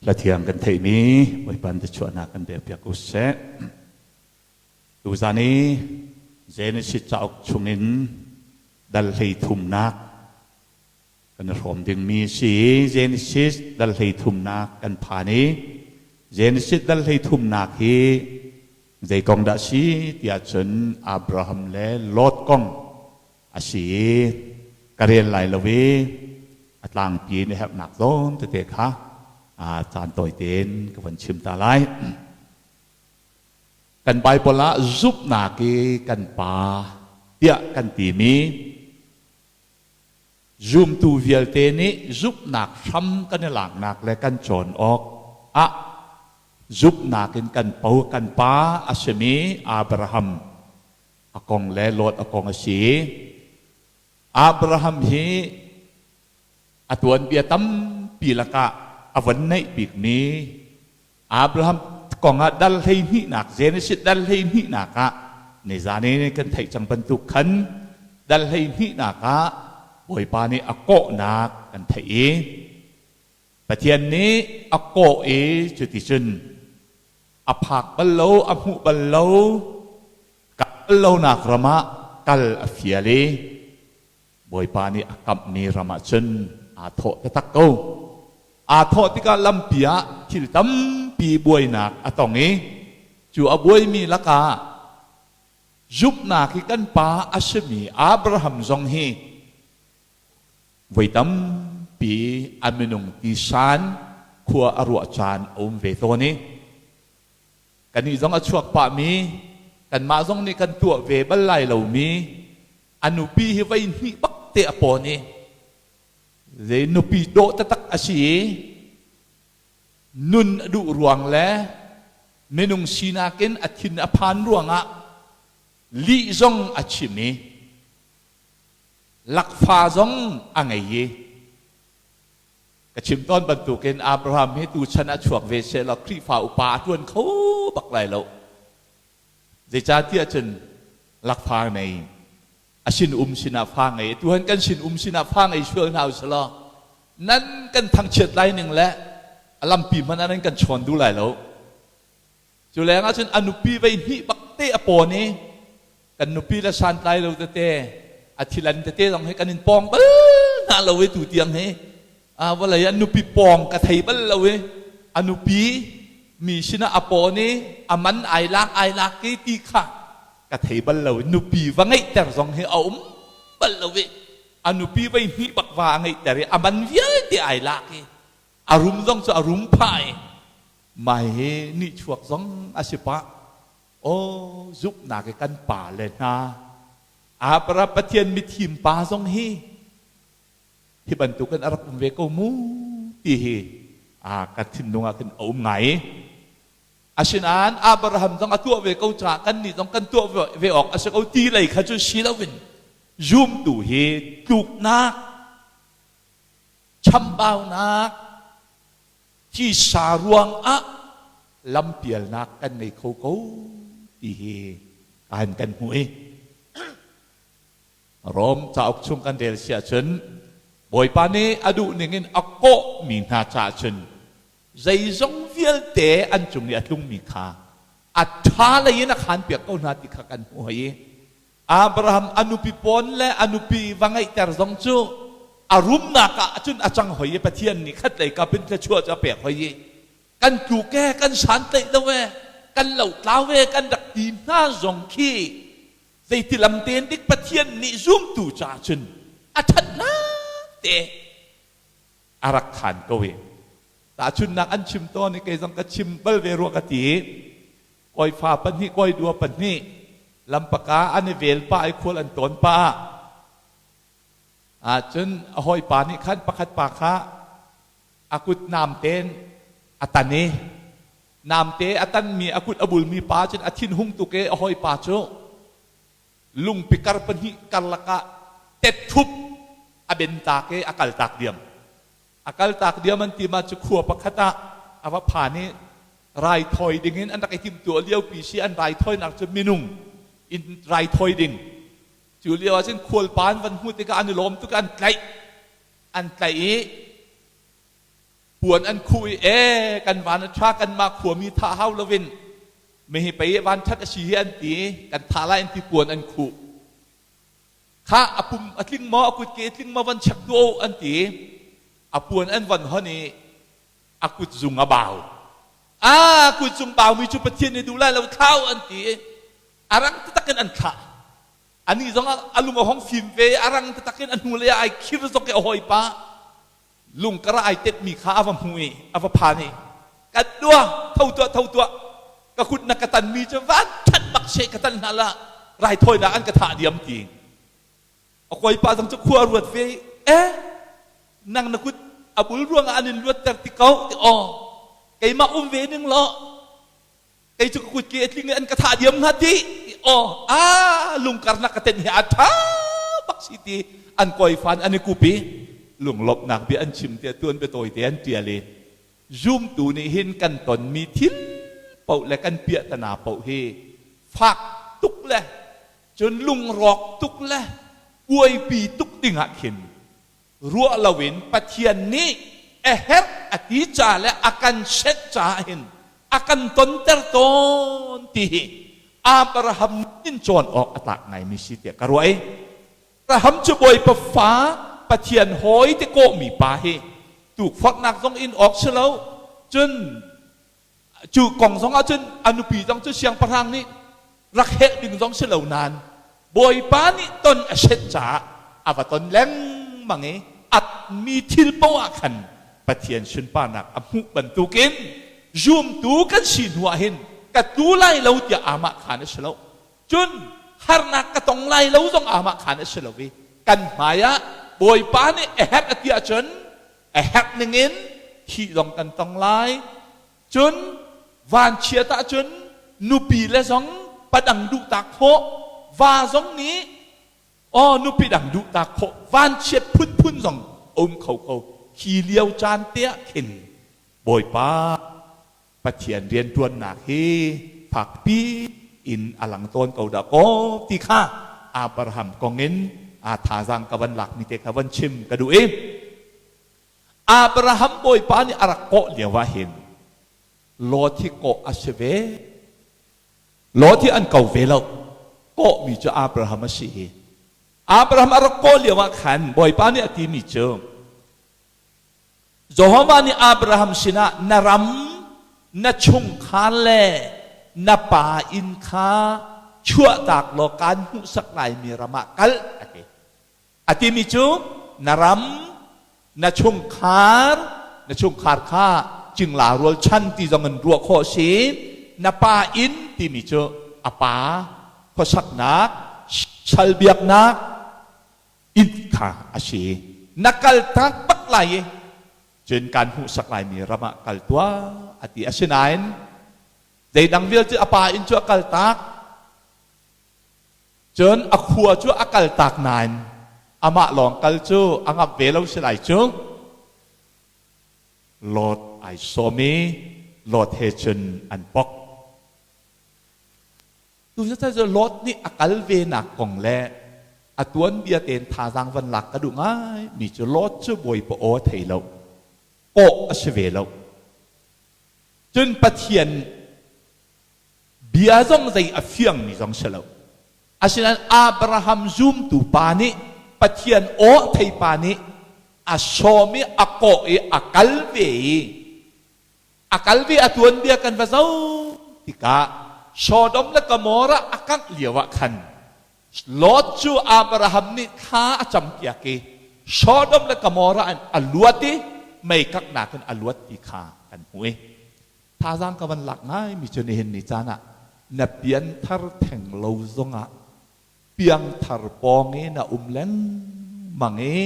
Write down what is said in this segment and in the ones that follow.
Hla thiang kan theihmi Bawipa in chuahnak kan pekpiak u seh. Tuzan i Genesis cauk chungin dal hlei thumnak kan i hrawm dingmi si. Genesis dal hlei thumnak kan phan i Genesis dal hlei thumnak hi zei kong dah si tiah cun Abraham le Lot kong a si i ka rel lai lo i a tlangpi in a herhnak zawn tete kha caan tawi tein ka von chim ta lai. Kan Bible ah zumhnak i kan pa tiah kan timi zumtu vialte nih zumhnak hram kan i laknak le kan cawn awk ah zumhnak in kan po kan pa a simi Abraham a kong le Lot a kong a si. Abraham hi a tuanbia tampi lakah a von neih bikmi Abraham kong ah dal 12nak Genesis dal 12nak ah nizan i kan theih cang bantuk khan dal 12nak ah Bawipa nih a kawhnak kan theih i Pathian nih a kawh i cuticun a phak bal lo, a hmuh bal lo, kal lonak ram ah kal a fial i Bawipa nih a kamhmi ram ah cun aa thawh taktak ko. Aa thawh tikah lampi ah thil tampi buainak a tong i cu a buaimi lakah zumhnak hi kan pa a simi Abraham zong hi voi tampi a minung tisan khua a ruah caan a um ve tawn i kannih zong a chuak pahmi kanmah zong nih kan tuah ve bal lai lomi a nupi hi voi hnih bak te a pawn i zei nupi dawh taktak a si i nun a duh ruang le minung sinak in a thin a phan ruangah lih zong a chim i lakfa zong a ngei i ka chim tawn bantukin Abraham hi tuchan ah chuak ve seh law Khrihfa upa a ṭuan kho bak lai lo. Zeicahtiah cun lakfa ngei a sin um sinah fa ngei tuhan kan sin um sinah fa ngei sual hna usih law nan kan thangchiat lai ning le a lampi hmanh ah nan kan chawn duh lai lo. Cu leng ah cun a nupi vei hnih bak te a pawn i kan nupi le santlai lo tete a thilan tete zong hi kan in pawng bal hna lo i tu tiang hi a vawlei an nupi pawng ka thei bal lo i a nupi mi sinah a pawn i a man ai lak ai lak ki ti kha ka thei bal lo i nupi va ngeihter zong hi a um bal lo i a nupi vei hnih bak va a ngeihter i a man vialte ai lak i a rum zong cu a rum phah i mai hi nihchuak zong a si pah. Aw, zumhnak i kan pa le hna Abraham Pathian mithim pa zong hi hi bantukin a rak um ve ko mu ti hi a ka thinlung ah khin a um ngai. Asinain Abraham zong a tuah ve ko caah kannih zong kan tuah ve awk a si ko ti lei kha cu si loin zumtu hi tluknak chambaunak Tisa ruangah lampialnak kan ngei kho ko ti hi an kan hmuh i Rom cauk chung kan rel si ahcun Bawipa nih a duh ning in a kawhmi hna caah cun zeizong vialte an cung i a tlungmi kha a ṭha lei in a khanpiak ko hna ti kha kan hmuh i Abraham a nupi pawn le a nupi va ngeihter zong cu a rumnak ah cun a cang hoi i Pathian nih khatlei kap in thluachuah cu a pek hoi i kan tluk e kan santlaih lo e kan lotlau e kan rak ti hna zong khi zeiti lam tein dik Pathian nih zumtu caah cun a ṭhatnak te a rak khan ko i tahchunnak an chim tawn i kei zong ka chim bal ve rua ka ti. Kawifa pahnih kawidua pahnih lampaka an i vel pah i khual an tawn pah ah cun a hawipa nih khan pakhat pa kha a kut namte in a tan i namte a tanmi a kut a bulmi pa cun a thinhung tuk i a hawipa cu lungpi kar pahnih karlak ah tethup a ben tak i a kaltak diam. A kaltak diam an ti ma cu khua pakhat ah a va phan i raithawi dingin an rak i timhtuah liopi si. An raithawinak cu minung in raithawi ding. Cu lio ah cun khualpa an van hmuh tikah an i lawm tuk, an tlaih, an tlaih i Puan an khuh i ee kan van a ṭha, kanmah khuami thah hau loin mihi pei van ṭhat a si hi an ti, kan thah lai an ti, puan an khuh. Kha a pum a tling maw, a kutke a tling maw van check tuah u an ti. A puan an van hon i a kutzung a bau. A kutzung baumi cu Pathian nih duh lai lo, thlau an ti i a rang taktak in an thlah. Anih zong a lung a hong fim ve, a rang taktak in a hnulei ah ai khir zok i a hawipa lungkar ah ai tetmi kha a va hmu i a va phan i kan dua, tho tuah, tho tuah, ka kut na ka tanmi cu van that bak she, ka tan hna la raithawinak an ka thah diam ti. A kawipa zong cu khua a ruat ve i eh nang na kut a bul ruangah an in luatter ti ko ti aw keimah um ve ning law kei cu ka kutke a tling i an ka thah diam hnga ti aw a lungkarnak ka tenh hi a ṭha bak si ti an kawifan an i kup i lunglawmhnak bia an chim tiah tuan biatawi te an ṭial i zumtu nih hin kan tonmi thil paoh le kan piahtana paoh hi fak tuk le cun lungrawk tuk le buaipi tuk dingah khin ruah loin Pathian nih a herh a ti ca le a kan senh caah hin a kan tonter tawn ti hi Abraham in cawn awk a tlak ngaimi si tiah ka ruah i Abraham cu Bawipa fa, Pathian hawi ti kawhmi pa hi tukforhnak zong in awk si lo, cun cu kong zong ah cun a nupi zong cu siangpahrang nih rak helh ding zong si lo nain Bawipa nih ton a senh caah a va ton lengmang i atmi thil poah ah khan Pathian sunparnak a hmuh bantukin zumtu kan si hnu ah hin ka tu lai lo tiah amah khan a si lo, cun harnak ka tong lai lo zong amah khan a si lo i kan hmai ah Bawipa nih a herh a ti ahcun a herh ningin thih zong kan tong lai, cun vanchiat ahcun nupi le zong padang duh tak khawh, va zong nih aw nupi dang duh tak khawh, vanchiat phunphun zong a um kho ko. Khi lio caan te ah khin Bawipa Pathian rianṭuannak hi fakpi in a lang tawn ko dah kaw ti kha Abraham kong in aa thazaang ka van lakmi te kha van chim ka duh i Abraham Bawipa nih a rak kawh lio ah hin Lot hi kawh a si ve. Lot hi an ko ve lo. Kawhmi cu Abraham a si i Abraham a rak kawh lio ah khan Bawipa nih a timi cu Jehovah nih Abraham sinah na ram, na chungkhar le na pa inn kha chuahtak law kaan hmuhsak laimi ram ah kal a ti. A timi cu na ram, na chungkhar, na chungkhar kha cingla rualchan ti zong in ruah khawh a si. Na pa inn timi cu a pa khuasaknak, sal biaknak inn kha a si. Na kaltak bak lai i cun kaan hmuhsak laimi ram ah kal tuah a ti. Asinain zeidang vialte a pa inn cu a kaltak. Cun a khua cu a kaltak nain amah lawng kal cu a ngamh ve lo si lai cu. Lot ai sawm i Lot he cun an pok. Tuzat cu Lot nih a kal ve nak kong le a tuanbia tein thazaang van lak ka duh ngai mi cu Lot cu Bawipa aw a thei lo. Kawh a si ve lo. Cun Pathian bia zong zei a fiangmi zong si lo. Asinain Abraham zumtu pa nih Pathian aw thei pa nih a sawm i a kawh i a kal ve i a kal ve a tuanbia kan va zoh tikah Sodom le Gomorrah a kangh lio ah khan Lot cu Abraham nih thla a campiak i Sodom le Gomorrah in a luat i mei kanghnak in a luat ti kha kan hmuh i Thazaang ka van lak ngaimi cu nihin ni caan ah na pianthar theng lo zongah piangthar pawng i na um lengmang i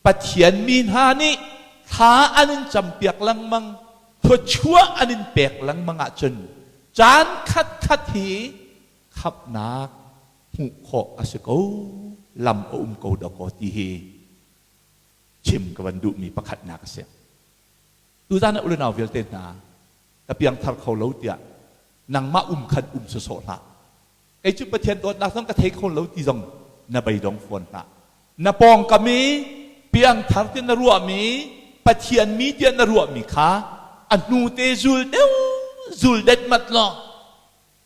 Pathian mi hna nih thla an in campiak lengmang, thluachuah an in pek lengmang ahcun caan khatkhat hi khamhnak hmuh khawh a si ko, lam a um ko dawkaw ti hi chim ka van duhmi pakhatnak a si. Tuzan ah ulenau vialte hna, ka piangthar kho lo tiah nangmah um khan um sawsawh hlah. Kei cu Pathian dawtnak zong ka thei kho lo ti zong na beidong fawn hlah. Na pawngkam i piangthar ti na ruahmi Pathian mi tiah na ruahmi kha a hnu te zul deuh zul detmat law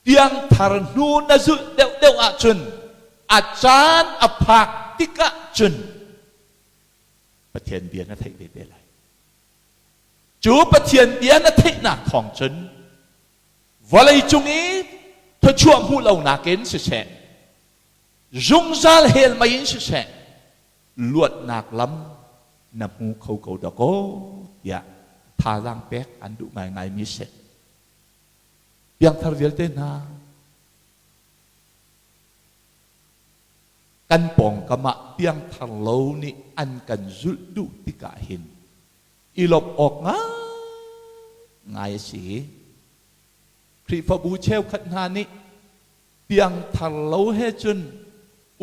piangthar hnu na zulh deuhdeuh ahcun a caan a phak tikah cun Pathian bia na theih ve te lai. Cu Pathian bia na theihnak thawng cun vawleicung i thluachuah hmuh lonak in siseh, zungzal hell mei in siseh, luatnak lam na hmu kho ko dakaw tiah thazaang pek an duh ngaingaimi si. Piangthar vialte hna, kan pawngkam ah piangthar lo nih an kan zulh duh tikah hin i lawmh awk ngaingai a si. Khrihfabu cheukhat hna nih piangthar lo he cun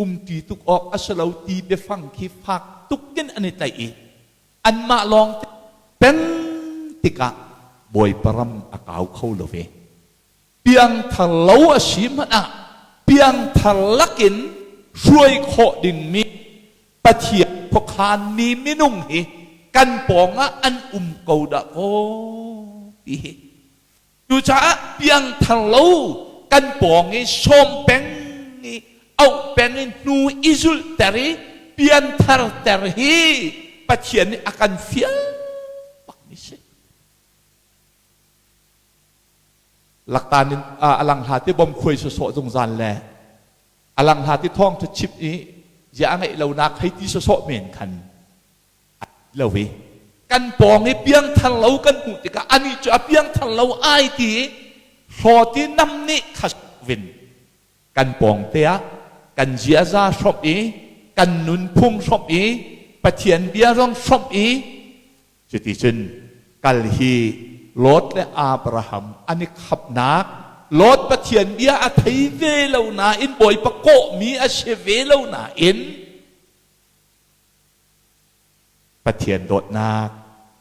umṭi tuk awk a si lo ti biafang khi fak tuk in an i tlaih i anmah lawng peng tikah Bawipa ram a kau kho lo ve. Piangthar lo a si hmanh ah piangthar lakin hruai khawh dingmi Pathian khuakhanmi minung hi kan pawngah an um ko dah kaw ti hi. Cucaah piangthar lo kan pawng i sawm peng i auh peng i hnu i zulhter i piantharter hi Pathian nih a kan fial bakmi si. Laktan in a lang hla ti bom khuai sawsawh zungzal le a lang hla ti thawng ṭha chim i zia a ngeih lonak hei ti sawsawh men khan lo i kan pawng i piangthar lo kan hmuh tikah anih cu a piangthar lo ai ti i hlawt i nam nih kha vin kan pawng te ah kan ziaza hrawmh i kan nunphung hrawmh i Pathian bia zong hrawmh i cuticun kal hi Lot le Abraham an i khapnak Lot Pathian bia a thei ve lo nain Bawipa kawhmi a si ve lo nain Pathian dawtnak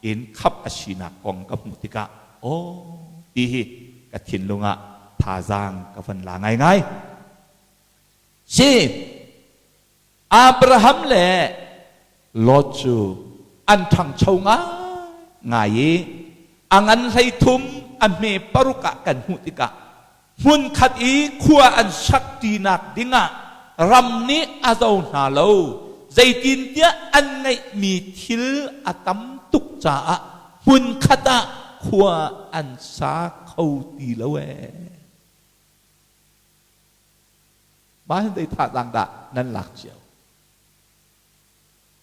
in khamh a sinak kong ka hmuh tikah aw ti hi ka thinlung ah thazaang ka van la ngaingai. Si Abraham le Lot cu an ṭhangcho ngaingai i a ngan 13 a hme paruk ah kan hmuh tikah hmunkhat i khua an sak ṭinak dingah ram nih a zo hna lo, zeitintiah an ngeihmi thil a tam tuk caah hmunkhat ah khua an sa kho ti lo ee. Mah hin zei thazaang dah nan lak cio?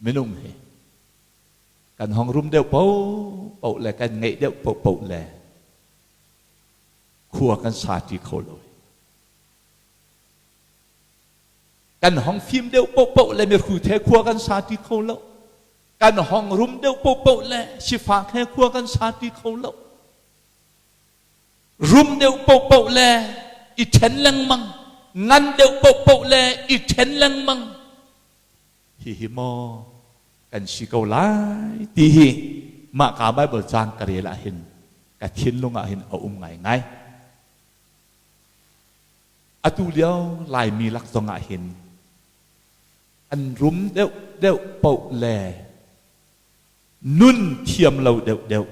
Minung hi kan hong rum deuh paohpaoh le kan ngeih deuh paohpaoh le khua kan sa ṭi kho lo. Kan hong fim deuh paohpaoh le mihrut he khua kan sa ṭi kho lo. Kan hong rum deuh paohpaoh le sifak he khua kan sa ṭi kho lo. Rum deuh paohpaoh le i ṭhen lengmang, ngan deuh paohpaoh le i ṭhen lengmang. Hihi maw kan si ko lai ti hi mahka Baibal caang ka rel ah hin ka thinlung ah hin a um ngaingai. Atu lio Laimi lak zong ah hin an rum deuh deuh paoh le nun thiam lo deuh deuh,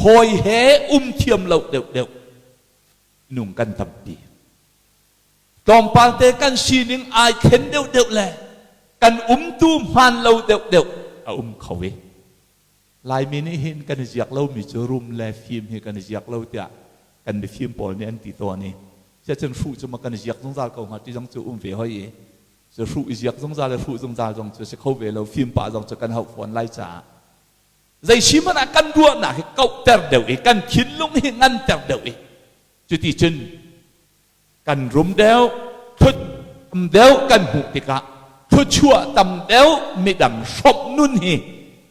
hawi he um thiam lo deuh deuh nung kan tampi. Tlawmpal te kan sining ai thlen deuh deuh le kan umtu hmaan lo deuh deuh a um kho i Laimi nih hin kan i ziak lomi cu rum le fim hi kan i ziak lo tiah kan mifim pawl nih an ti tawn i siacun hruh cu ma kan i ziak zungzal ko hnga ti zong cu um ve hoi i cu hruh i ziak zungzal le hruh zungzal zong cu si kho ve lo fim pah zong cu kan hauh fawn lai caah zei si hmanh ah kan ruahnak hi kauhter deuh i kan thinlung hi nganter deuh i cuti cun kan rum deuh thut tam deuh kan hmuh tikah thluachuah tam deuh midang hrawmh nun hi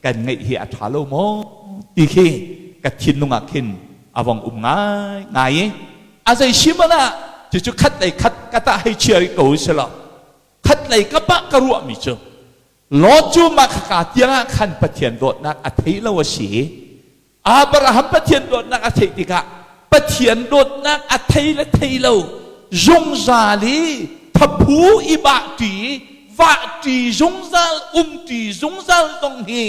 kan ngeih hi a ṭha lo maw ti khi ka thinlung ah khin a vong um ngai ngai i a zei si hmanh ah cucu khat lei khat ka tah hei chia rih ko si lo khat lei ka pah ka ruahmi cu Lot cu mah khaka tiang ah khan Pathian dawtnak a thei lo a si i Abraham Pathian dawtnak a theih tikah Pathian dawtnak a thei le thei lo zungzal i thaphu i bah ṭi vah ṭi zungzal um ṭi zungzal zong hi.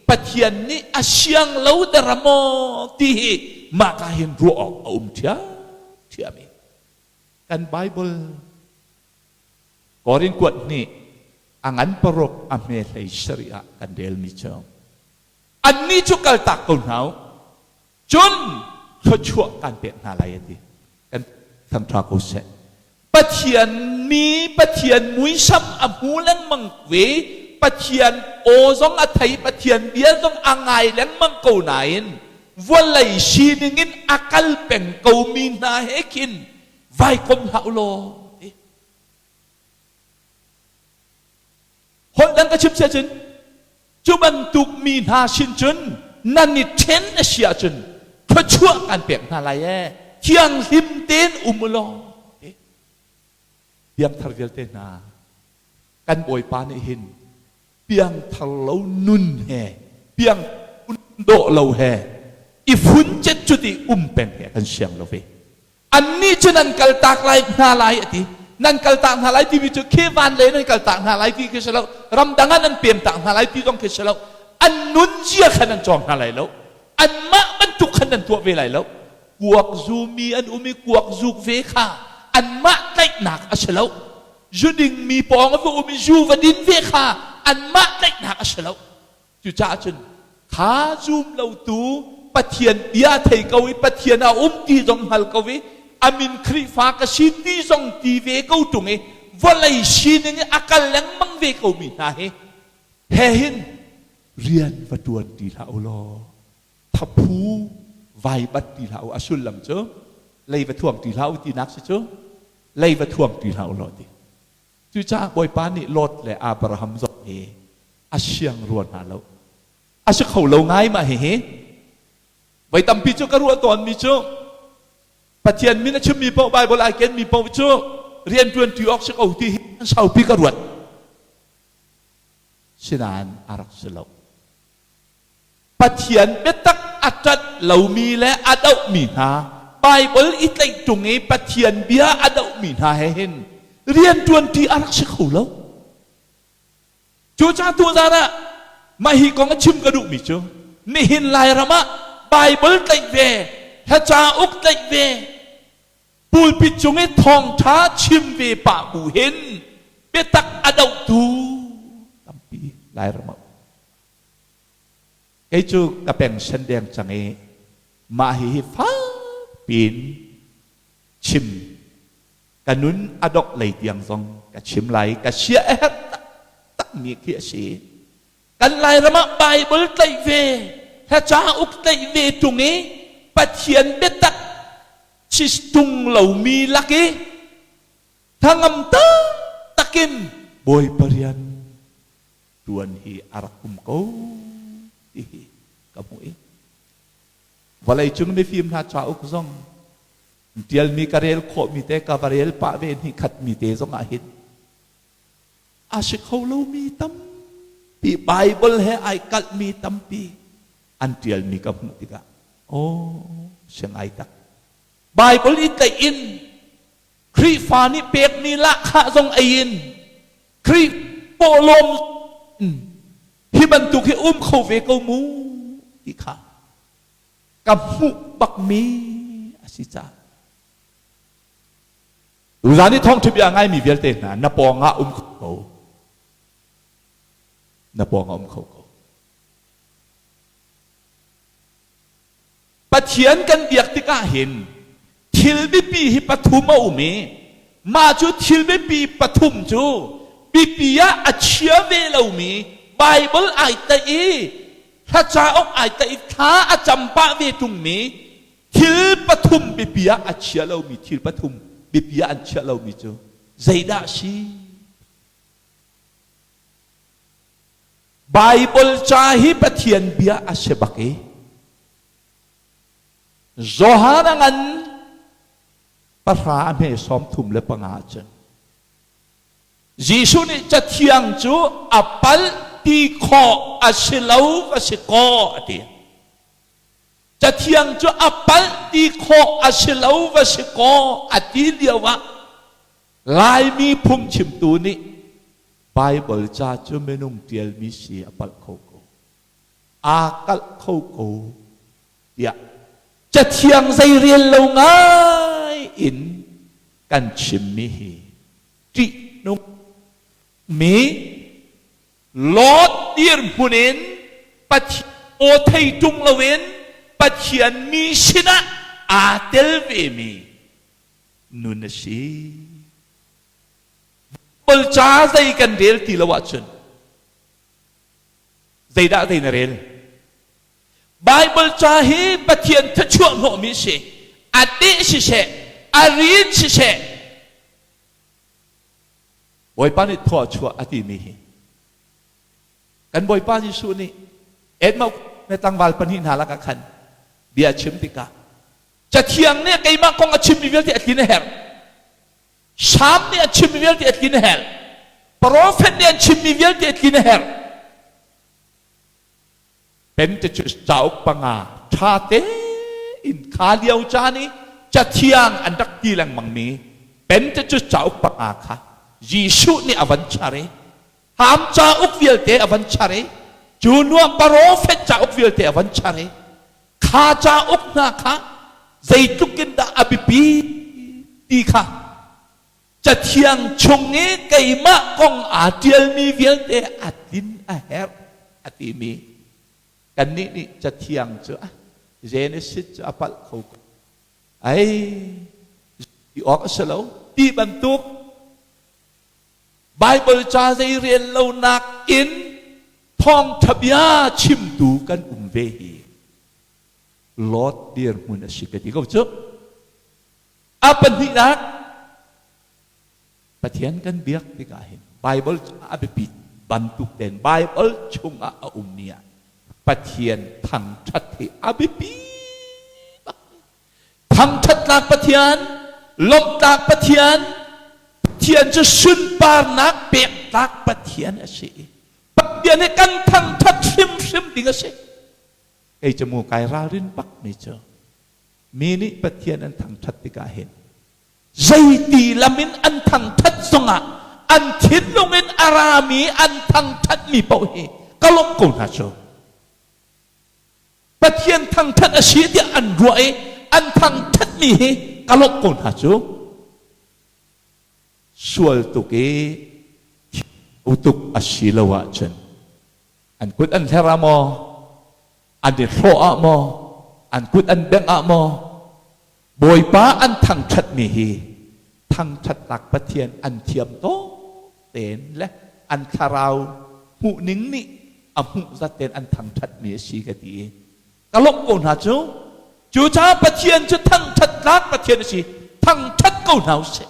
Pathian nih a siang lo dara maw ti hi mah ka hin ruah awk a um ṭhiamṭhiam i kan Bible Korin kuat hnih a ngan paruk a hme hlei sarih ah kan relmi cu annih cu kaltak ko hna u cun thluachuah kan pek hna lai a ti. Kan thangṭha ko seh. Pathian mi Pathian muisam a hmu lengmang ve Pathian aw zong a thei Pathian bia zong a ngai lengmang ko nain vawlei sining in a kal peng ko mi hna he khin vai kom hlah u law ti. Holh dang ka chim sia cun cu bantuk mi hna sin cun nan i ṭhen a si ahcun thluachuah kan pek hna lai ee thianghlim tein um u law piangthar vialte hna kan Bawipa nih hin piangthar lo nun he piang dawh lo he i fun cet cu ti um peng he kan siang lo ve. Annih cu nan kaltak lai hna lai a ti. Nan kaltak hna lai timi cu khi van lei nan kaltak hna lai ti khi si lo. Ramdang ah nan pemtak hna lai ti zong khi si lo. An nunzia kha nan cawng hna lai lo. Anmah bantuk khan nan tuah ve lai lo. Kuak zumi an um i kuak zuk ve kha anmah tlaihnak a si lo. Zu dingmi pawng a va um i zu va din ve kha anmah tlaihnak a si lo. Cucaah cun kha zum lotu Pathian bia thei ko i Pathian a um ti zong hngal ko i a min Khrihfa ka si ti zong ti ve ko ṭung i vawlei sining i a kal lengmang ve komi hna hi he hin rian va ṭuan ti hlah u law thaphu vai bat ti hlah u. A sullam cu lei va thuam ti hlah u tinak si cu lei va thuam ti hlah u law ti. Cucaah Bawipa nih Lot le Abraham zong hi a siang rua hna lo. A si kho lo ngai mah hihi. Voi tampi cu ka ruah tawnmi cu Pathian min a chimmi paoh Bible ai kenmi paoh cu rianṭuan ṭi awk si ko ti hi saupi ka ruat. Sinain a rak si lo. Pathian biatak a ṭanh lomi le a dohmi hna, Baibal i tlaih ṭung i Pathian bia a dohmi hna he hin rianṭuanṭi a rak si kho lo. Cucaah tuzaan ah mah hi kong a chim ka duhmi cu nihin Lairam ah Baibal tlaih ve, hla cauk tlaih ve, pulpit cung i thawngṭha chim ve pah bu hin biatak a dohtu tampi Lairam ah Kei cu ka pension deng cang i mah hihi fakpiin chim ka nun a dongh lei tiang zong ka chim lai ka sia a herh taktakmi khi a si. Kan Lairam ah Bible tlaih ve, hla cauk tlaih ve ṭung i Pathian biatak tung lomi lak i hnangam taktak in Bawipa rian ṭuan hi a rak um ko ti hi ka hmuh i vawleicung mifim hna cauk zong ṭialmi ka rel khawhmi te ka va rel pah ve hnih khatmi te zong ah hin a si kho lomi tampi Bible he ai kalhmi tampi an ṭialmi ka hmuh tikah aw siangai tak Bible i tlaih in Khrihfa nih pekmi lahkhah zong ei in Khrih pawlawm hi bantuk hi um kho ve ko mu ti kha ka hmuh bakmi a si caah tuzaan i thawngṭha bia ngaimi vialte hna na pawng ah um kho ko na pawng ah um kho ko. Pathian kan biak tikah hin thil biapi hi pathum a um i mah cu thil biapi pathum cu biapi ah a chia ve lomi Bible ai tlaih i hla cauk ai tlaih i thla a cam pah ve ṭungmi thil pathum biapi ah a chia lomi thil pathum biapi ah an chiah lomi cu zeidah a si? Baibal ca hi Pathian bia a si bak i Johan a ngan pahra a hme 35 cun Jesuh nih Cathiang cu a palh ti khawh a si lo va si kaw a ti. Cathiang cu a palh ti khawh a si lo va si kaw a ti lio ah Laimi phungchimtu nih Baibal ca cu minung ṭialmi si a palh kho ko. Aa kalh kho ko tiah Cathiang zei rel lo ngai in kan chimmi hi ṭihnung mi Lot dirhmun in Pathian aw thei ṭung loin Pathian mi sinah aa tel vemi nun a si. Bible ca zei kan rel ti lo ahcun zeidah zei na rel? Bible ca hi Pathian thluachuah hnawhmi a si. A deh siseh, a rin siseh, Bawipa nih thluachuah a timi hi kan Bawipa Jesuh nih Edmau le tlangval pahnih hna lakah khan bia a chim tikah Cathiang nih keimah kong a chimmi vialte a tlin a herh. Salm nih a chimmi vialte a tlin a herh. Profet nih an chimmi vialte a tlin a herh. Pentecost cauk panga ṭha tein kha lio caan i Cathiang an rak ti lengmangmi Pentecost cauk panga kha Jesuh nih a van char i Ham cauk vialte a van char i cu hnuah profet cauk vialte a van char i kha cauk hna kha zeitluk in dah a biapi ti kha Cathiang chung i keimah kong aa ṭialmi vialte a tlin a herh a timi kannih nih Cathiang cu Genesis cu a palh kho ko. Ai, ti awk a si lo ti bantuk Bible ca zei rel lonak in thawngṭha bia chimtu kan um ve hi Lord dirhmun a si ka ti ko cu. A pahnihnak, Pathian kan biak tikah hin Bible a biapit bantuk tein Bible chungah a ummi ah Pathian thangṭhat hi a biapi bak. Thangṭhatnak Pathian, lawmhnak Pathian, Pathian cu sunparnak pektlak Pathian a si i Pathian hi kan thangṭhat hrimhrim ding a si. Kei cu mu kai ralrin bakmi cu Mi nih Pathian an thangṭhat tikah hin zeiti lam in an thangṭhat zongah an thinlung in a rami an thangṭhatmi paoh hi ka lawmh ko hna cu. Pathian thangṭhat a si tiah an ruah i an thangṭhatmi hi ka lawmh ko hna cu. Sual tuk i tuk a si lo ahcun an kut an hler ah maw an i hlawh ah maw an kut an bengh ah maw Bawipa an thangṭhatmi hi thangṭhatnak Pathian an thiam tawk tein le an thlarau hmuhning nih a hmuh zat tein an thangṭhatmi a si ka ti i ka lawmh ko hna cu. Cucaah Pathian cu thangṭhat tlak Pathian a si, thangṭhat ko hna usih.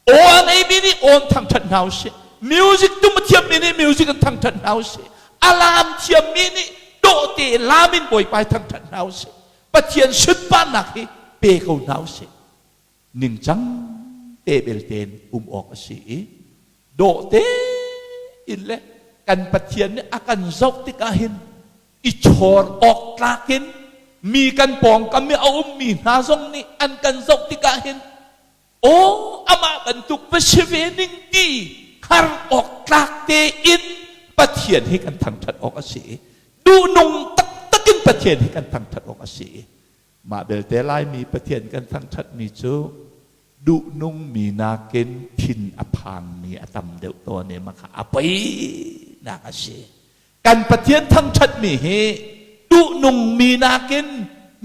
Aw a ngeimi nih aw an thangṭhat hna usih. Music tum a thiammi nih music an thangṭhat hna usih. A laam thiammi nih dawhte laam in Bawipa hi thangṭhat hna usih. Pathian sunparnak hi pe ko hna usih. Ningcang te belte in um awk a si i dawhte in le kan Pathian nih a kan zoh tikah hin i chawr awk tlak in mi kan pawngkam i a ummi hna zong nih an kan zoh tikah hin Aw, amah bantuk va si ve ning ti har awk tlak tein Pathian hi kan thangṭhat awk a si i duhnung taktak in Pathian hi kan thangṭhat awk a si i mah belte Laimi Pathian kan thangṭhatmi cu duhnungmi nakin thin a phangmi a tam deuh tawn i mah kha a poi nak a si. Kan Pathian thangṭhatmi hi duhnungmi nakin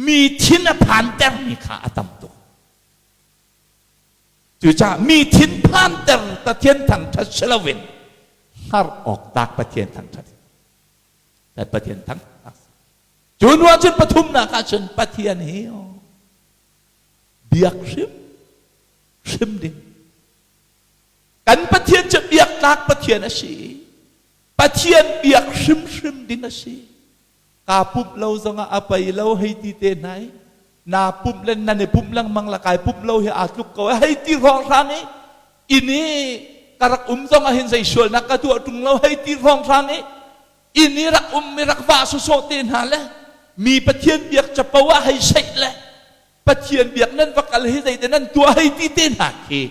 mi thin a phantermi kha a tam tuk. Cucaah mi thinphanter Pathian thangṭhat si loin hngar awk tlak Pathian thangṭhat. Kan Pathian thangṭhat. Cu hnu ahcun pathumnak ahcun Pathian hi biak hrim hrim ding. Kan Pathian cu biak tlak Pathian a si. Pathian biak hrimhrim ding a si. Kaa pumh lo zongah a pei lo hei ti te hna i naa pumh le nan i pumh lengmang la kai pumh lo hi aa tluk ko hei ti hrawnghrang i inn i ka rak um zong ah hin zei sualnak ka tuah ṭung lo hei ti hrawnghrang i inn i rak um i rak vah sawsawh te hna le mi Pathian biak capo ah hei seih le Pathian biak nan va kal hi zeite nan tuah hei ti te hna khi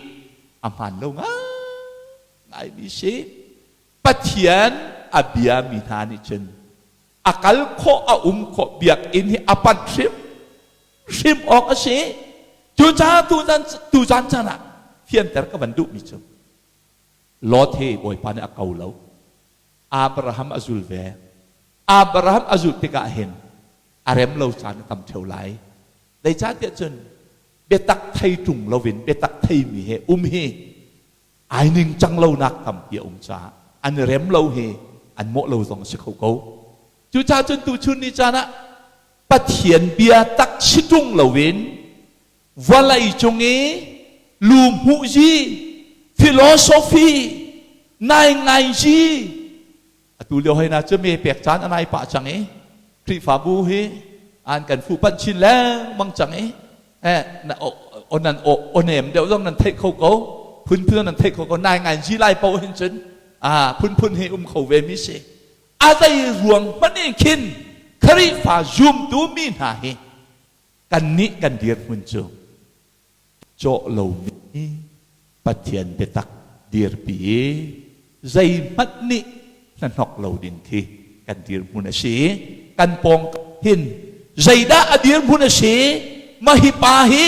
a hmaan lo ngaingai mi si. Pathian a biami hna nih cun. A kal khawh a um khawh biakinn hi a panh hrim hrim awk a si. Cucaah tuzan tuzan caan ah fianter ka van duhmi cu Lot hi Bawipa nih a ko lo. Abraham a zul ve. Abraham a zulh tikah hin a rem lo caan a tam ṭheo lai. Zeicahtiah cun biatak thei ṭung loin biatak theimi he um hi ai ningcang lonak tampi a um caah an i rem lo hi an mawh lo zong a si kho ko. Cucaah cun tuchun ni caan ah Pathian bia tak si ṭung loin vawlei cung i lu hmuhzi, philosophy, naingngainzi atu lio hoi na cu me pek caan a nai pah cang i Khrihfabu hi an kan fuhpanh chin lengmang cang i eh na onan onem deuh zong nan theih kho ko phunphun nan theih kho ko nai ngai ji lai po hin cun a phunphun hi um kho ve mi si a zei ruang hmanh in khin Khrihfa zumtu mi hna hi kannih kan dirhmun cu cawh lomi Pathian biatak dirpi i zeihmanh nih hnahnok lo ding khi kan dirhmun a si. Kan pawng hin zeidah a dirhmun a si? Mah hi pa hi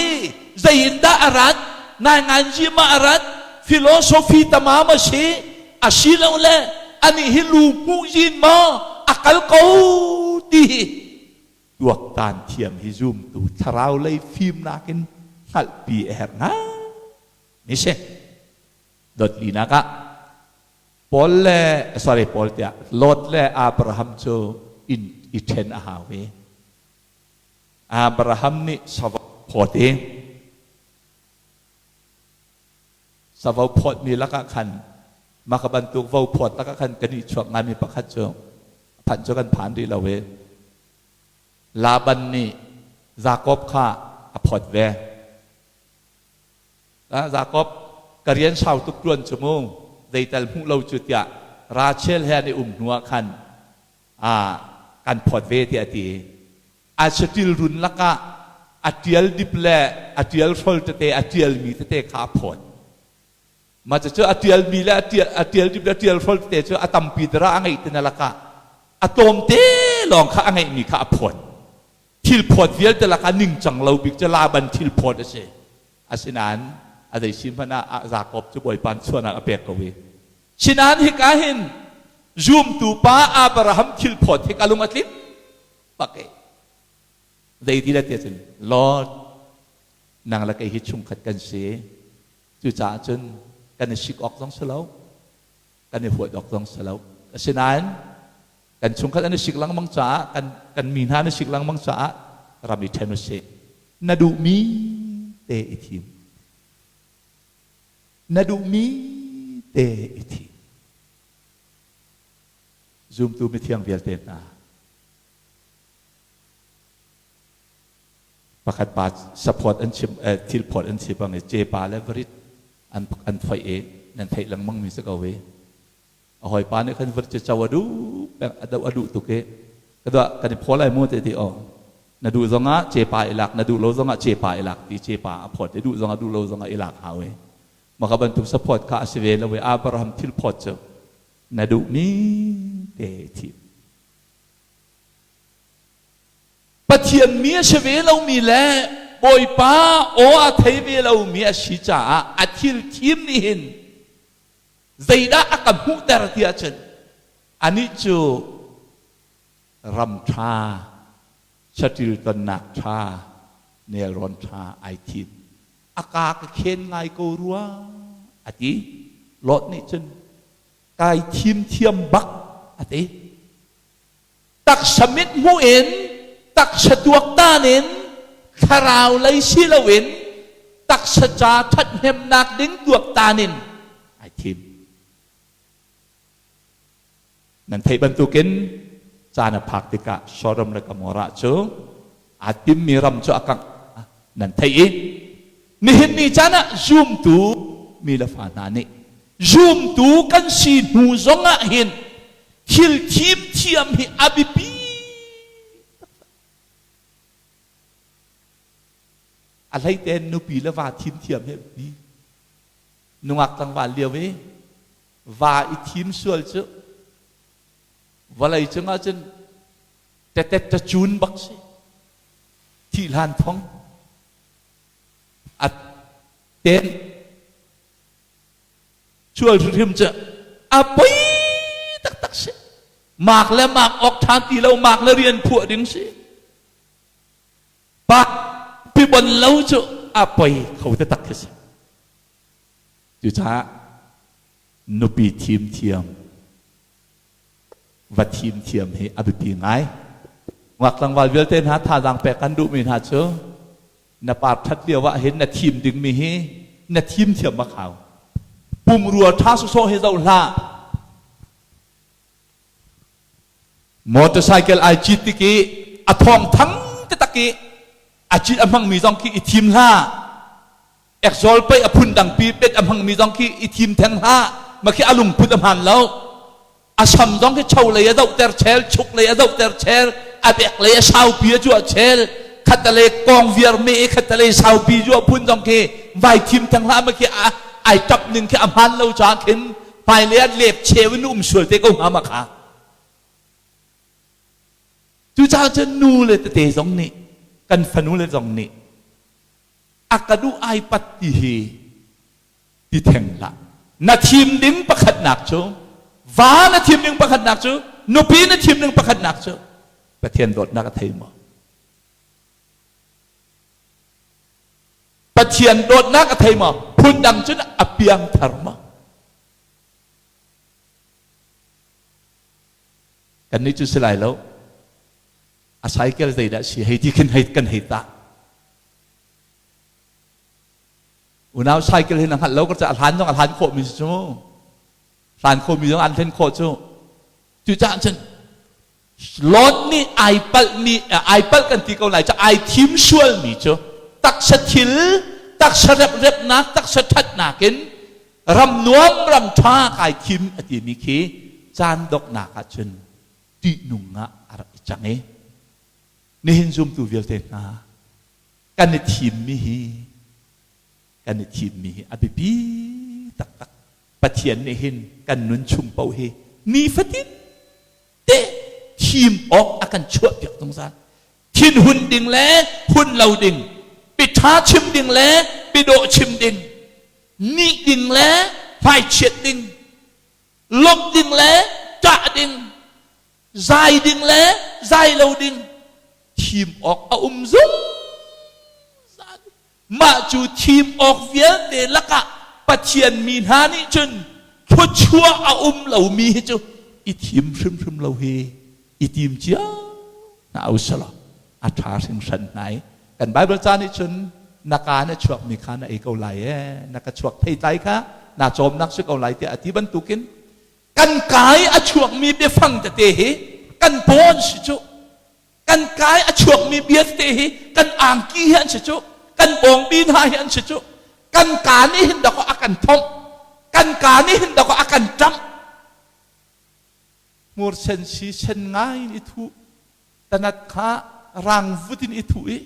zei in dah a rat? Nainganzi ma a rat? Philosophy tamam a si? Asilole anih hi lu hmuh zin maw a kal ko ti hi tuaktan thiam hi zumtu thlarau lei fimnak in hngalhpi a herh ngai mi si. Dotlinak ah Paul le sorry Paul tiah Lot le Abraham cu in i ṭhen a hau i Abraham nih savo phawt i savo phawtmi lakah khan mah ka bantuk vo phawt lakah khan kan i chuak ngaimi pakhat cu phanh cu kan phan rih lo i Laban nih Jakob kha a phawt ve. Jakob ka rian sau tuk ṭuan cu mu zeital hmuh lo cu tiah Rachel he an i um hnu ah khan kan phawt ve tiah a ti. A saṭil run lakah a ṭial dip le a ṭial hrol tete a ṭialmi tete kha a phawt. Mah cucu a ṭialmi le a ṭial dip le a ṭial hrol tete cu a tampi dara a ngeih tina lakah a tlawmte lawng kha a ngeihmi kha a phawt. Thil phawt vialte lakah ningcang lo bik cu Laban thil phawt a si. Asinain a zei si hmanh ah Jakob cu Bawipa chuahnak a pek ko i. Sinain hika hin zumtu pa Abraham thil phawt hi ka lung a tling bak i zei ti le tiah cun Lord nang le kei hi chungkhat kan si. Cucaah cun kan i sik awk zong si lo, kan i huat awk zong si lo. Asinain kan chungkhat an i sik lengmang caah, kan, kan mi hna an i sik lengmang caah ram i ṭhen usih. Na duhmi te i thim. Na duhmi te i thim. Zumtu mithiang vialte hna, pakhat pa saphawt an chim thil phawt an si bang i cepa le varit an an foih i nan theih lengmang mi si ko i a hawipa nih khan varit cu co a duh peng a do a duh tuk i ka dua kan i phaw lai mu te ti o na duh zongah cepa i lak na duh lo zongah cepa i lak ti cepa a phawt i duh zongah duh lo zongah i lak hau i maka bantuk saphawt kha a si ve lo i Abraham thil phawt cu na duhmi te thim Pathian mi a si ve lomi le Bawipa aw a thei ve lomi a si caah a thil thim nih hin zeidah a ka hmuhter ti ahcun anih cu ram ṭha, saṭil tonnak ṭha, nelrawn ṭha ai thim. A ka ka khen ngai ko rua a ti. Lot nih cun kai thim thiam bak a ti. Taksa mit hmuh in taksa tuaktan in thlarau lei si loin taksa ca ṭhathnemnak ding tuaktan in ai thim. Nan theih bantukin caan a phak tikah Sodom le Gomorrah cu aa timmi ram cu a kangh nan theih i nihin ni caan ah zumtu mi le fa hna nih zumtu kan si hnu zongah hin thil thim thiam hi a biapi a hleitein nupi le va thim thiam hi a biapi. Nungak tlangval lio i va i thim sual cu vawlei cungah cun. Tetet tacun bak si. Thih hlan thong. A ten sual hrimhrim cu a poi taktak si. Mak le mak awk ṭhan ti lo, mak le rian phuah ding si. Pa pibon lo cu a poi kho taktak khi si. Cucaah nupi thim thiam, va thim thiam hi a biapi ngai. Ngak tlangval vialte hna thazaang pek kan duhmi hna cu na par ṭhat lio ah hin na thim dingmi hi na thim thiam a hau. Pumrua ṭha sawsawh hi zoh hlah. Motorcycle ai cit tik i a thawng thang taktak i a cit a hmangmi zong khi i thim hlah. Ekzawl pei a phun dangpi pet a hmangmi zong khi i thim theng hlah. Mah khi a lungput a hmaan lo. A sam zong khi cho lei a zohter chel, chuk lei a zohter chel, a bek lei a saupi a cuah chel, khatalei kong viar me i khatalei saupi zuah phun zong khi vai thim theng hlah. Mah khi ai ṭap ning khi a hmaan lo caah khin hmailei ah lep cheu in um sual te ko hnga ma kha. Cucaah cun nu le tete zong nih kan fanu le zong nih a ka duh ai pat ti hi ti theng hlah. Na thim ding pakhatnak cu va na thim ding pakhatnak cu nupi na thim ding pakhatnak cu Pathian dawtnak a thei maw? Pathian dawtnak a thei maw? Phundang cun a piangthar maw? Kannih cu si lai lo. A cycle zeidah si hei ti khin hei kan hei tah. Unau cycle hi na hngalh lo ka a hlan zong a hlan khawh mi si cu. Hlan khawh mi zong an thlen khawh cu. Cucaah cun Lot nih ai palhmi ai palh kan ti ko lai cu ai thim sualmi cu taksa thil taksa reprepnak taksa ṭhatnak in ram nuam ram ṭha kai thim a timi khi caan doknak ah cun ṭihnung ah a rak i cang i nihin zumtu vialte hna kan i thimmi hi kan i thimmi hi a biapi taktak. Pathian nih hin kan nun chung paoh hi nifatin te thim awk a kan chuahpiak zungzal. Thinhun ding le hun lo ding, biṭha chim ding le biadawh chim ding, nih ding le hmaichiat ding, lawmh ding le ṭah ding, zai ding le zai lo ding, thim awk a um zungzal. Mah cu thim awk vialte lakah Pathian mi hna nih cun thluachuah a um lomi hi cu i thim hrimhrim lo hi i tim cio hna usalaw a ṭha hringhran hna i kan Baibal ca nih cun na kaa na chuakmi kha na ei ko lai ee na ka chuak theitlai kha naa cawmnak si ko lai tiah a ti bantukin kan kai a chuakmi biafang tete hi kan paw an si cu. Kan kai a chuakmi bia tete hi kan angki hi an si cu, kan bawngbi hna hi an si cu. Kan ka nih hin dakaw a kan thomh, kan ka nih hin dakaw a kan ṭamh. Hmur sen si sen ngai in i thuh, tanat kha rang vut in i thuh i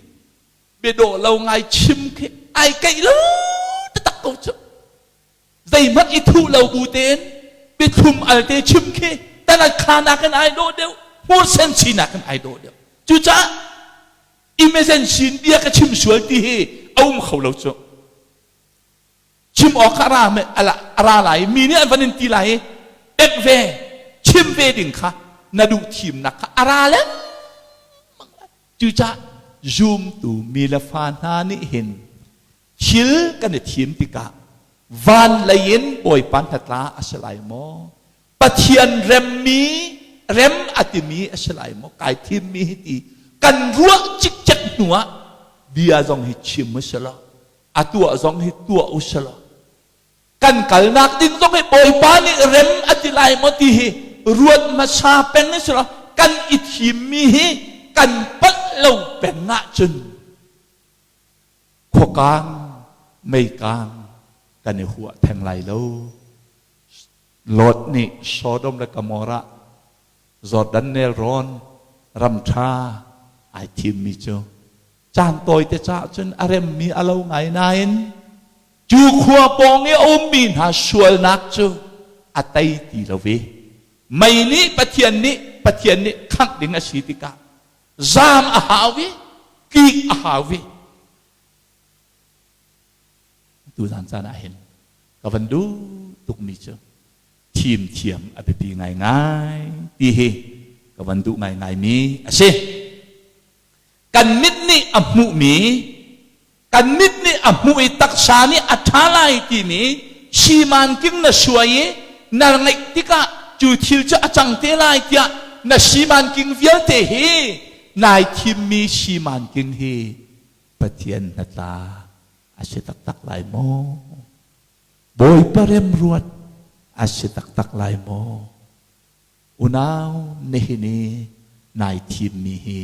biadawh lo ngai chim khi ai keih lo taktak ko cu. Zeihmanh i thuh lo bu tein biathlum alte chim khi tanat kha nakin ai dawh deuh, hmursen si nakin ai dawh deuh. Cucaah emergency in bia ka chim sual ti hi a um kho lo cu. Chim awk kha a ra a ra lai mi nih an van in ti lai i pek ve chim ve ding kha na duh thimnak kha a ra lengmang lai. Cucaah zumtu mi le fa hna nih hin Thil kan i thim tikah van lei in Bawipa hnatla a si lai maw? Pathian remmi rem a timi a si lai maw? Kai thimmi hi ti kan ruah cikcek hnu ah bia zong hi chim u si law a tuah zong hi tuah u si law kan kalnak ding zong hi Bawipa nih rem a ti lai maw ti hi ruat hmasa peng i si law kan i thimmi hi kan palh lo peng ahcun Khuakang, meikang kan i huah theng lai lo. Lot nih Sodom le Gomorrah, Jordan nelrawn ram ṭha ai thimmi cu caan tawite caah cun a remmi a lo ngai nain cu khua pawng i a ummi hna sualnak cu a tei ti lo ve. Mei nih Pathian nih Pathian nih khangh ding a si tikah. Zaam a hau i tlik a hau i tuzan caan ah hin ka van duh tukmi cu thim thiam a biapi ngaingai ti hi ka van duh ngaingaimi a si. Kan mit nih a hmuhmi kan mit nih a hmuh i taksa nih a ṭha lai timi simanking na suai i na ngeih tikah cu thil cu a cang te lai tiah na simanking vialte hi nai thimmi simanking hi Pathian hnatla a si taktak lai maw? Bawipa remruat a si taktak lai maw? Unau nihin i nai thimmi hi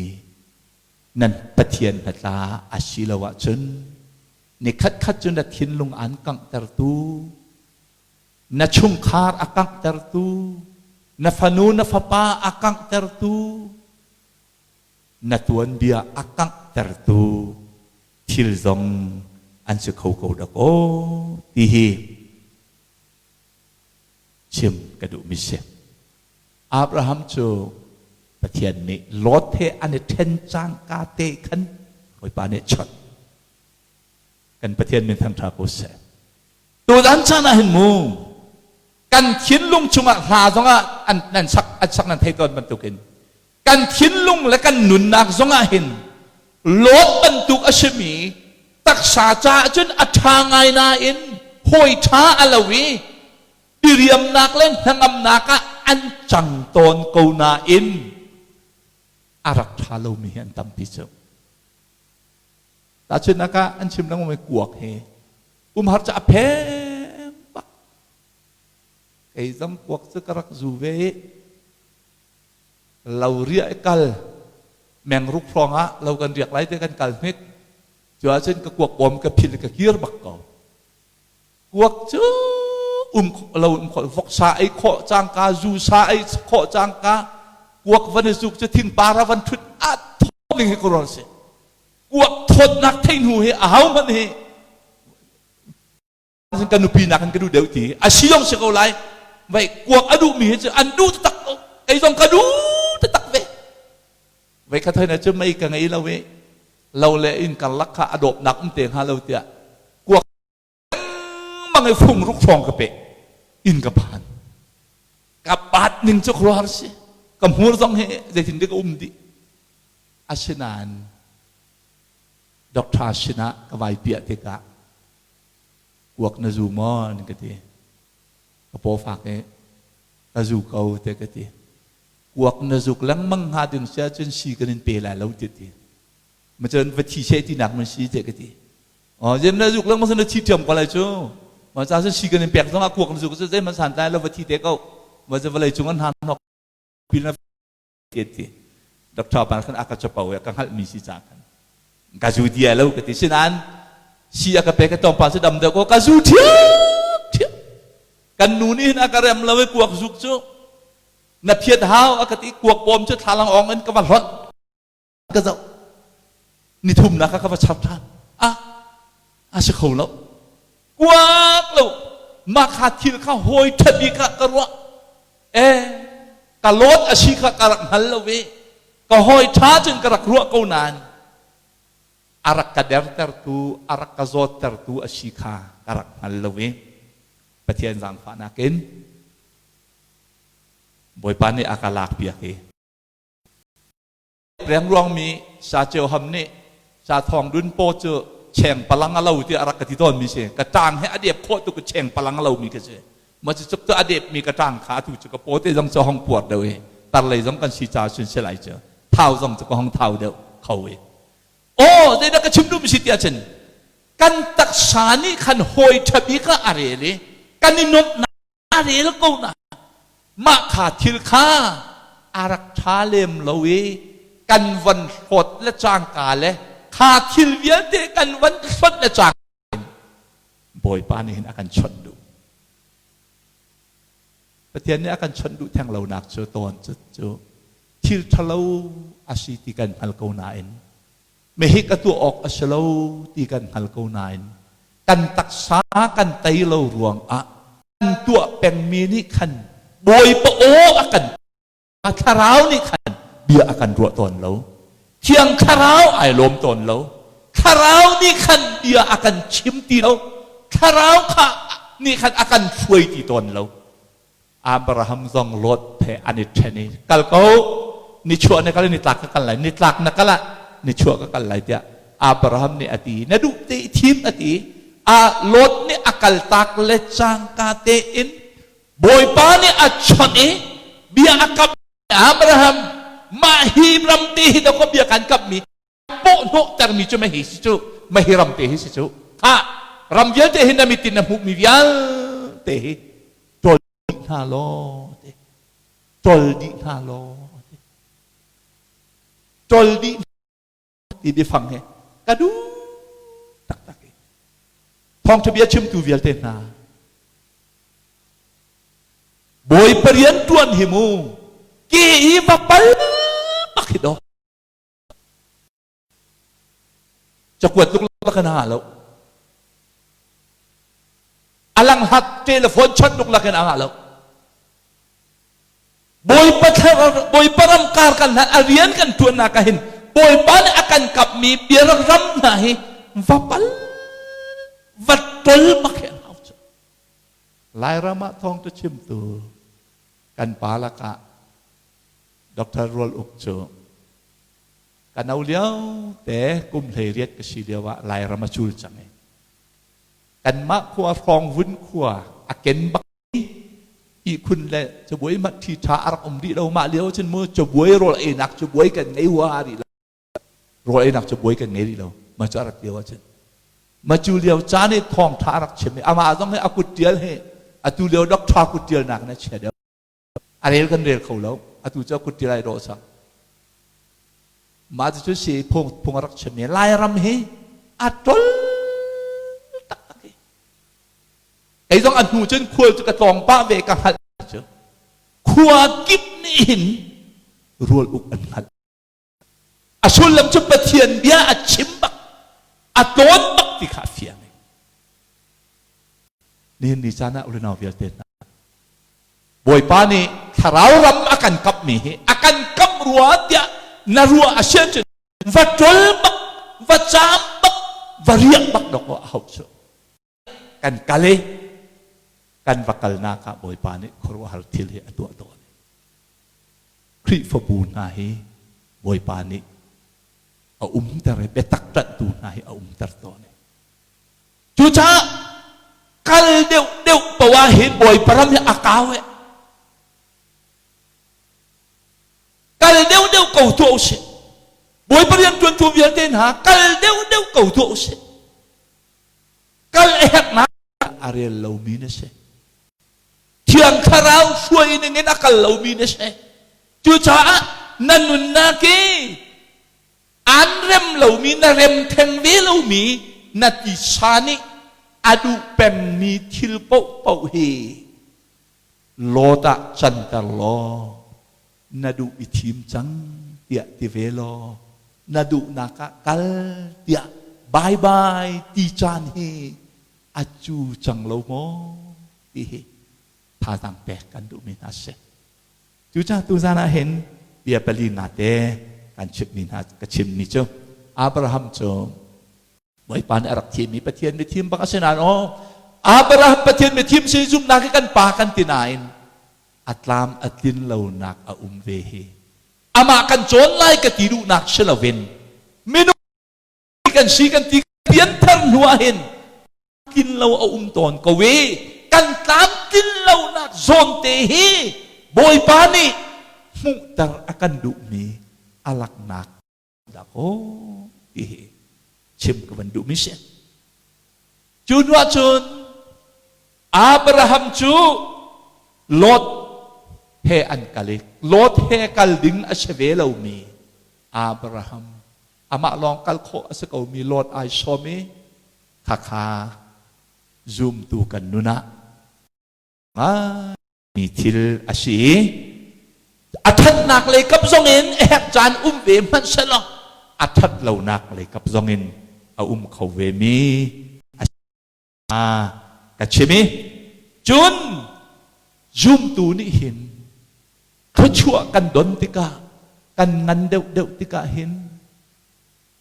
nan Pathian hnatla a si lo ahcun ni khatkhat cu na thinlung aan kanghtertu, na chungkhar a kanghtertu, na fanu na fapa a kanghtertu, na tuanbia a kanghtertu thil zong an si kho ko dak aw ti hi chim ka duhmi si. Abraham cu Pathian nih Lot he an i ṭhen cangka te khan Bawipa nih chawnh. Kan Pathian min thangṭha ko seh. Tutan caan ah hin mu kan thinlung chungah hla zongah an, nan sak an sak nan thei tawn bantukin kan thinlung le kan nunnak zongah hin Lot bantuk a simi taksa caah cun a ṭha ngai nain hawi ṭha a lo i diriamnak le hnangamnak ah an cang tawn ko nain a rak ṭha lomi hi an tampi cu. Tahchunhnak ah an chim lengmang mi kuak hi umhar cu a pheng bak. Kei zong kuak cu ka rak zu ve i lo riah i kal mengruk hrawng ah lo kan riak lai te kan kal hnik. Cu ahcun ka kuak bawm ka phil ka kir bak ko. Kuak cu um lo um khawh voksa ei khawh cangka zu sa ei khawh cangka kuak van i zuk cu thingpar ah van ṭhut a thawt ding hi ka rual si. Kuak thawtnak thei hnu hi a ho hmanh hi ka nupi nakin ka duh deuh ti a si zong si ko lai vai kuak a duhmi hi cu an duh taktak ko kei zong ka duh taktak ve vai kha thoi cu mei ka ngei lo i lo le inn karlak kha a dawpnak um te hnga lo tiah kuak lengmang i fung ruk hrawng ka peh inn ka phan ka pat ning cu khuaruahhar si ka hmur zong hi zeitin dik a um dih asinain doctor sinah ka vai piah tikah kuak na zu maw an ka ti ka paw fak i ka zu ko te ka ti kuak na zuk lengmang hnga ding si ahcun si kan in pe lai lo ti ti ma cun va thi she ti nak man si te ka ti Oh, zem na zuk lengmang na thi ṭhiam ko lai cu. Ma ca si kan in pek zong ah kuak na zuk cu zeihmanh san tlai lo va thi te ko. Ma cu vawlei cung an han nok pil na ti ti. Doctor pa khan a ka chapo ya ka hngalh mi si ca khan. Ka zu dia lo ka ti sinan si a ka pe ka tong pa cu dam deuh ko ka zu thiam thiam. Kan nu nih hin a ka rem lo i kuak zuk cu na phiat hau a ka ti kuak bawm cu thlalang ong in ka va hlonh. Ka zoh nithumnak ah ka va chap ṭhan ah a si kho lo kuak lo mah kha thil kha hawi ṭha bik ah ka ruah e ka lawt a si kha ka rak hngal lo i ka hawi ṭha cun ka rak ruah ko nain a rak ka dertertu a rak ka zawttertu a si kha ka rak hngal lo i Pathian zaangfahnak in Bawipa nih a ka lakpiak i Rengruangmi saceu ham nih sa thawng dun paw cu cheng palang a lo tiah a rak ka ti tawnmi si. Ka ṭang he a dep khawh tuk i cheng palang a lomi ka si. Ma cu cuk cu a depmi ka ṭang kha atu cu ka paw te zong cu hong puar deuh i tarlei zong kan si caah cun si lai cu. Thau zong cu ka hong thau deuh kho i. Aw, zeidah ka chim duhmi si tiah cun kan taksa nih khan hawi ṭha bik ah a rel i kan i nuamhnak a rel ko na mah kha thil kha a rak ṭha lem lo i kan van hlawt le cangka le kha thil vialte kan van hlawt le cangka in Bawipa nih hin a kan chawnh duh. Pathian nih a kan chawnh duh theng lonak cu tawn cu cu thil ṭhalo a si ti kan hngal ko nain mehik a tuah awk a si lo ti kan hngal ko nain kan taksa kan tei lo ruangah kan tuah pengmi nih khan Bawipa aw a kan thlarau nih khan bia a kan ruah tawn lo. Thiang Thlarau ai lawm tawn lo. Thlarau nih khan bia a kan chim ti lo. Thlarau kha nih khan a kan hruai ti tawn lo. Abraham zong Lot he an i ṭhen i kal ko nichuah na kal i nitlak ka kal lai nitlak na kal ah nichuah ka kal lai tiah Abraham nih a ti na duh te i thim a ti a Lot nih a kaltak le cangka tein Bawipa nih a chawnh i bia a kamh Abraham mah hi ram te hi dawkaw bia kan kamhmi pawhhnawhtermi cu mahi si cu mahi ram te hi si cu ha ram vialte hi na mit in na hmuhmi vialte hi ṭol dih hna law te ṭol dih hna law te ṭol dih ti biafang he ka duh taktak i thawngṭha bia chimtu vialte hna Bawipa rian ṭuan hi mu ke i va pal bak hi daw Cakuat luklak in a ngah lo. A langhlat telephone chawnh luklak in a ngah lo. Bawipa Bawipa ram kar kan hlan a rian kan tuannak ah hin Bawipa nih a kan kapmi biarak ram hna hi va pal va tol bak hi an hau cu. Lairam ah thawng tu chimtu kan pa lakah Dr. Rual Uk cu Ka no lio te kum 18 ka si lio ah Lairam a cul cang i kanmah khua hrawng vun khua a ken bak ihkhun le cabuai mat ṭhi ṭha a rak um rih lo mah lio cun mu cabuai rawl einak cabuai kan ngei hua rih lo rawl einak cabuai kan ngei rih lo ma cu a rat lio ahcun ma cu lio caan i thawng ṭha a rak chim i amah zong hi a kut ṭial hi atu lio doctor kut ṭial nak in a chia deuh A rel kan rel kho lo. Atu cu a kut ti lai dawh cang. Mah cu si phung phung a rak chimmi Lairam hi a ṭol taktak i kei zong a hnu cun khual cu ka tlawng pah ve ka hngalh cu khua kip nih hin rual uk an hngalh. A sullam cu Pathian bia a chim bak, a tlawn bak ti kha a fiang. Nihin ni caan ah ulenau vialte hna, Bawipa nih thlarau ram a kan kamhmi hi a kan kamh rua tiah na ruah a si ahcun va ṭol bak, va caam bak, va riak bak dawk a hauh cu. Kan kal i kan va kalnak ah Bawipa nih khuaruahhar thil hi a tuah tawn. Khrihfabu hna hi Bawipa nih a umter i biatak ṭanhtu hna hi a umter tawn. Cucaah kal deuh deuh poah hi Bawipa ram hi a kau e. Kal deuh deuh ko tuah usih. Bawipa rian ṭuantu vialte hna kal deuh deuh ko tuah usih. Kal a herhnak a rel lomi na si. Thiang Thlarau hruai ning in a kal lomi na si. Cucaah na nunnak i an rem lomi na rem theng ve lomi na tisa nih a duh pengmi thil paohpaoh hi Lot ah canter law na duh i thim cang tiah ti ve law na duhnak ah kal tiah bye bye ti caan hi a cu cang lo maw ti hi thazaang pek kan duhmi hna si. Cucaah tuzan ah hin bia pali nga te kan chimmi hna ka chimmi cu Abraham cu Bawipa nih a rak thimmi Pathian mithim bak a si nain aw Abraham Pathian mithim si zumhnak hi kan pa kan ti nain a tlam a tlin lonak a um ve hi amah kan cawn lai ka ti duhnak si loin minung kan si kan ti pianthar hnu ah hin tlin lo a um tawn ko i kan tlam tlin lonak zawn te hi Bawipa nih hmuhter a kan duhmi a laknak dakaw ti hi chim ka van duhmi si. Cu hnu ahcun Abraham cu Lot he an kal i Lot he kal ding a si ve lomi Abraham amah lawng kal khawh a si komi Lot ai sawm i khakha zumtu kan nun ah mi thil a si i a ṭhatnak lei kap zongin a herh caan um ve hmanh sehlaw a ṭhat lonak lei kap zongin a um kho ve mi a si ka chim i cun zumtu nih hin thluachuah kan don tikah kan ngan deuhdeuh tikah hin.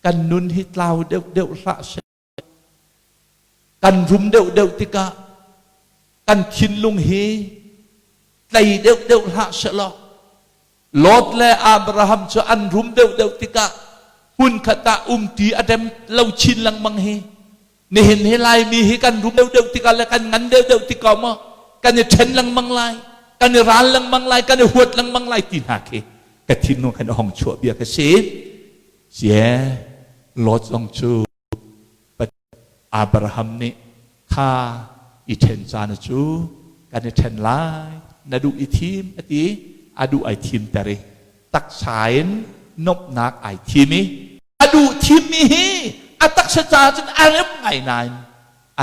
Kan nun hi tlau deuhdeuh hlah seh. Kan rum deuhdeuh tikah kan thinlung hi tlei deuhdeuh hlah sehlaw Lot le Abraham cu an rum deuhdeuh tikah hmunkhat ah umṭi a rem lo chin lengmang hi. Nihin hi Laimi hi kan rum deuhdeuh tikah le kan ngan deuhdeuh tikah maw kan i ṭhen lengmang lai, kan i ral lengmang lai, kan i huat lengmang lai ti hna khi ka thinlung khan a hong chuah bia ka si. Sie Lot zong cu Abraham nih kha i ṭhen caan cu kan i ṭhen lai, na duh i thim a ti, a duh ai thimter i taksa in nuamhnak ai thim i a duh thimmi hi a taksa caah cun a rem ngai nain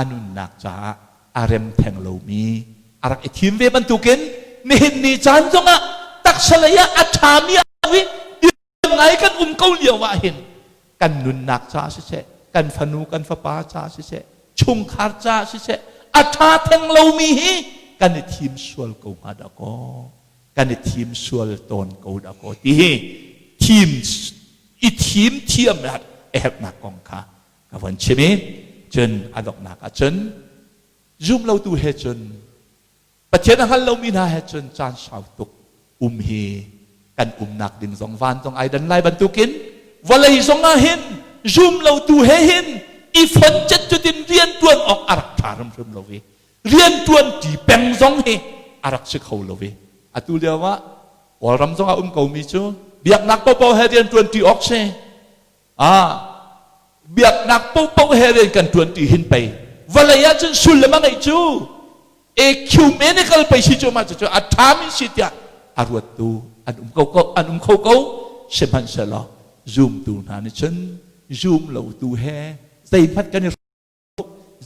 a nunnak caah a rem theng lomi a rak i thim ve bantukin nihin ni caan zongah taksa lei ah a ṭhami a i ngai kan um ko lio ah hin kan nunnak caah siseh, kan fanu kan fapa caah siseh, chungkhar caah siseh, a ṭha theng lomi hi kan i thim sual ko hnga dah kaw, kan i thim sual tawn ko dah kaw ti hi thim i thim thiam a herhnak kong kha ka von chim i cun a donghnak ah cun zum lotu he cun Pathian a hngal lomi hna he cun caan sau tuk um hi kan umnak ding zong van zong ai dan lai bantukin vawlei zong ah hin zum lotu he hin i fon cet cutin rian tuan awk a rak ṭha hrimhrim lo i rian ṭuan ṭi peng zong hi a rak si kho lo i atu lio ah Kawlram zong ah um komi cu biaknak paohpaoh he rian ṭuan ṭi awk si. Ah, biaknak paohpaoh he rian kan ṭuan ṭi hin pei vawlei ah cun sullam a ngeih cu ecumenical pei si cu mah cucu a ṭhami si tiah a ruattu an um ko ko an um kho ko. Sihmanhsehlaw zumtu hna nih cun zum lotu he zeihmanh kan i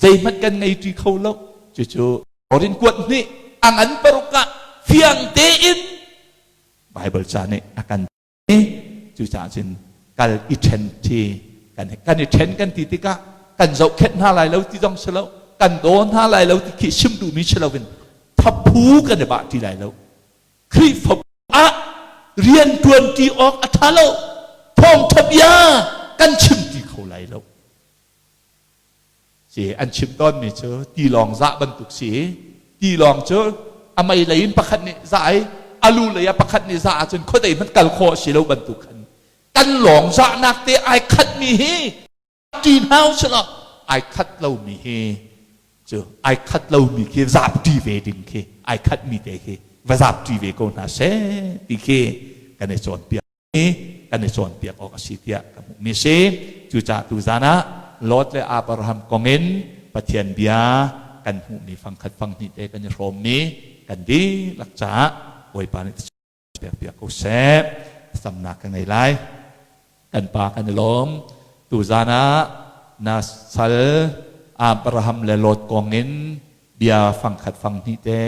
zeihmanh kan ngei ṭi kho lo. Cucu Korin kuat hnih a ngan paruk ah fiang tein Bible ca nih a kan ti. Cucaah cun kal i ṭhen ṭi kan kan i ṭhen kan ti tikah kan zohkhenh hna lai lo ti zong si lo, kan daw hna lai lo ti khi chim duhmi si loin thaphu kan i bah ṭi lai lo. Khrihfabu ah rian ṭuan ṭi awk a ṭha lo, thawngṭha bia kan chim ti kho lai lo. Si an chim tawnmi cu tilawng zah bantuk si. Tilawng cu a mei lei in pakhat nih zah i a lu lei ah pakhat nih zah ahcun khuadei hmanh kal khawh a si lo bantuk khan kan lawng zahnak te ai khatmi hi ṭi hna usih ai khat lomi hi cu ai khat lomi khi zap ṭi ve ding khi ai khatmi te khi va zap ṭi ve ko hna seh ti khi kan i cawnpiak kan i cawnpiak awk a si tiah ka hmuhmi a si. Cucaah tuzan ah Lot le Abraham kong in Pathian bia kan hmuhmi fangkhat fanghnih te kan i hrawmmi kan dihlak caah Bawipa nih pek piak ko seh. Thlacamnak ka ngei lai. Kan Pa, kan i lawm. Tuzan ah na sal Abraham le Lot kong in bia fangkhat fanghnih te.